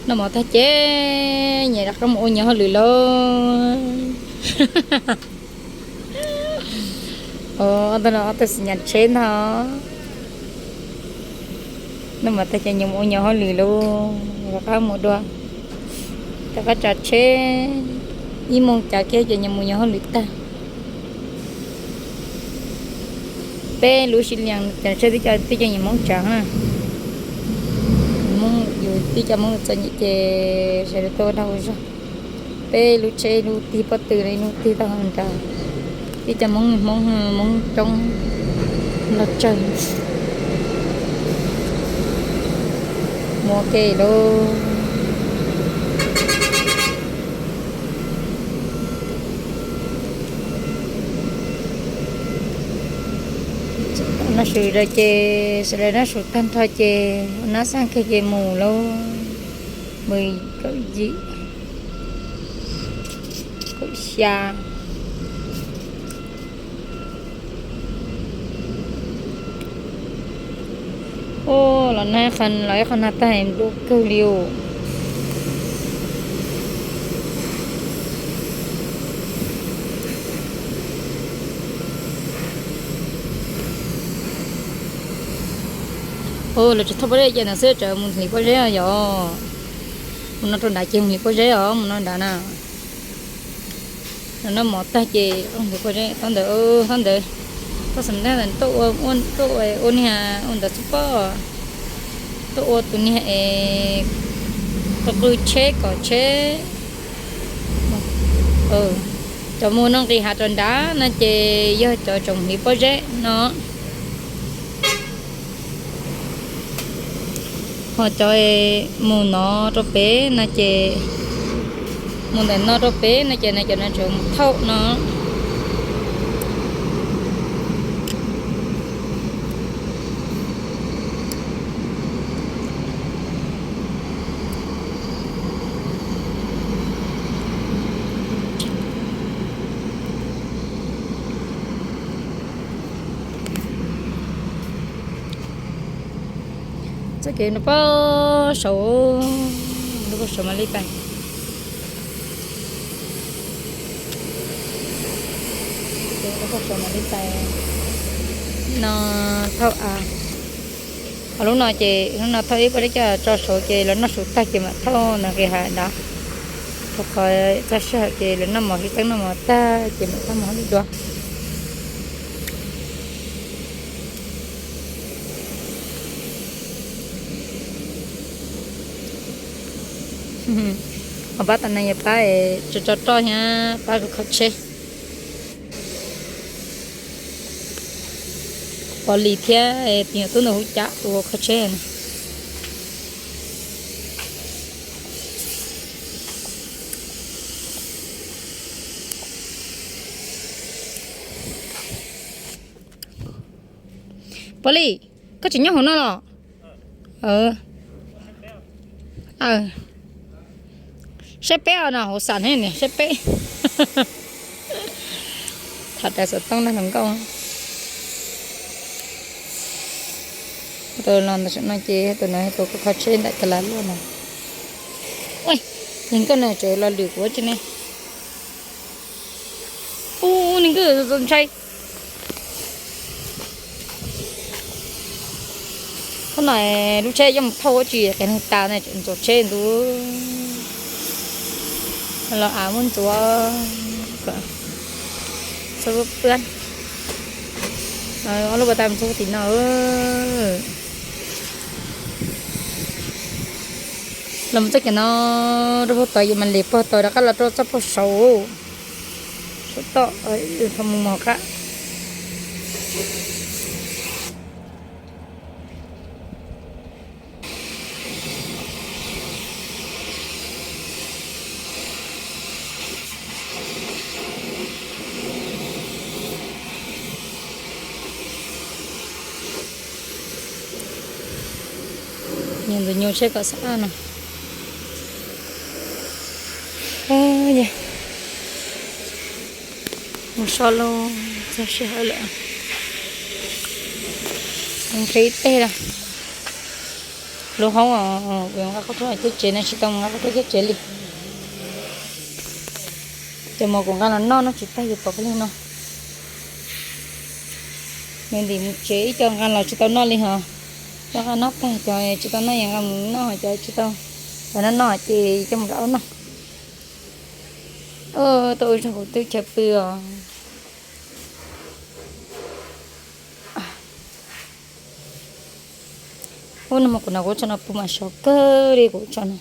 Noj mov tag ces nyias rov qab mus ua nyias hauj lwm lauj. Ob tug no ob tug xi nyas tsheb ntag. Noj mov tag ces nyias mus ua nyias hauj lwm lauj, rov qab mus dua, rov qab tsav tsheb ib moos cav kiag ces nyias mus nyias hauj lwm tag. Peb lub sib lias tsav tsheb tib co, tib co nyias Hmoob tsav na. Hmoob yus tib co Hmoob txom nyem ces sawv daws tuaj ua dag ua zog. Peb lub tsheb lub tig pob tw, lub tig tau nrad. Tib co Hmoob, Hmoob, Hmoob coob los tsawg. Muaj kev lauj. Noj su ces sawv daws noj su tag nrho ces ua nab xaj kiag ces mus lauj. Mus kaum yim, kaum xya. Ua los nag, los ib qho nag tag npua kawg li os. Ua los tsis thauj pob zeb ces ntawd xwb, tseem mus hliv pob zeb yom. Mus no rau nrad ces mus hliv pob zeb os, mus no nrad na. Noj mov tag ces hliv pob zeb, thaum ntawd, thaum ntawd, thaum ntawd tuaj ua, tuaj ua niag ua ntawd xwb pob, tuaj ua tus niag es qw qw tsheb kom tsheb. Cov mus noj nqis hav rau nrad no ces yog cov tsoom hliv pob zeb no. Ho cov mus no rau pem no ces, mus ntawm no rau pem no ces cov no tseem mus thauj no. Txoj kev no pob saud, lub pob saud mam li pais. Lub pob saud mam li pais no thauj av. Ho lub no ces lub no thauj ib pob zeb coj tso saud ces lawv noj su tag ces mam thauj nqis hav nrad. Rau qhov txog sij hawm ces lawv noj mov sib txeeb noj mov tag ces mam thauj mus hauj lwm dua. Ho pab tam no yog pab tso tso roj thiab pab kho tsheb. Pov Lis thiab tus nyuam tub ntawm hauv cas ua kho tsheb. Pov Lis, koj tseem nyob hauv no los? Saib peb os, no hauv xam thiab ne, saib peb. Tham dav xov tooj nrog hluas nkauj. Tus los ntawm saum no ces tus no tus kho tsheb nram tas las luaj no. Ua, niag nkauj no tseem los lwm kuv tsi ne. Ua, niag nkauj ntshai. Thaum no lub tsheb yeej mus thauj ua tsi qias neeg tas ne, tseem ntxuav tsheb ntu. Los av muab ntxuav kom txhob pwb. Ob lub pas tas mus txog tim no. Los mus txoj kev no rau puag tod, yus mam li puag tod rov qab los rau txoj puag saud. Saum toj, thaum mus mos qab. Nyob ntawm nyuj tsheb kom xab ab no. Mus so lauj, txog sij hawm lawm. Nqhis teg lawm. Lub hoob, kuv yuav nqa qhov rooj caj tsev no tsis tau nqa qhov rooj caj tsev li. Cov mov kuv nqa los noj no tsis tag, yuav pov peb li no. Nws ntim mus tsev ib co nqa los tsis tau noj li hos. Cov nqa noj tag, cov tsis tau noj yog nqa mus noj, cov tsis tau, cov noj noj ces coj mus rau aub noj. Tau ua zog kuv twb chaw pw os. Ub, no mas kuv no kuv tso no pw mas sov kawg li kuv tso no.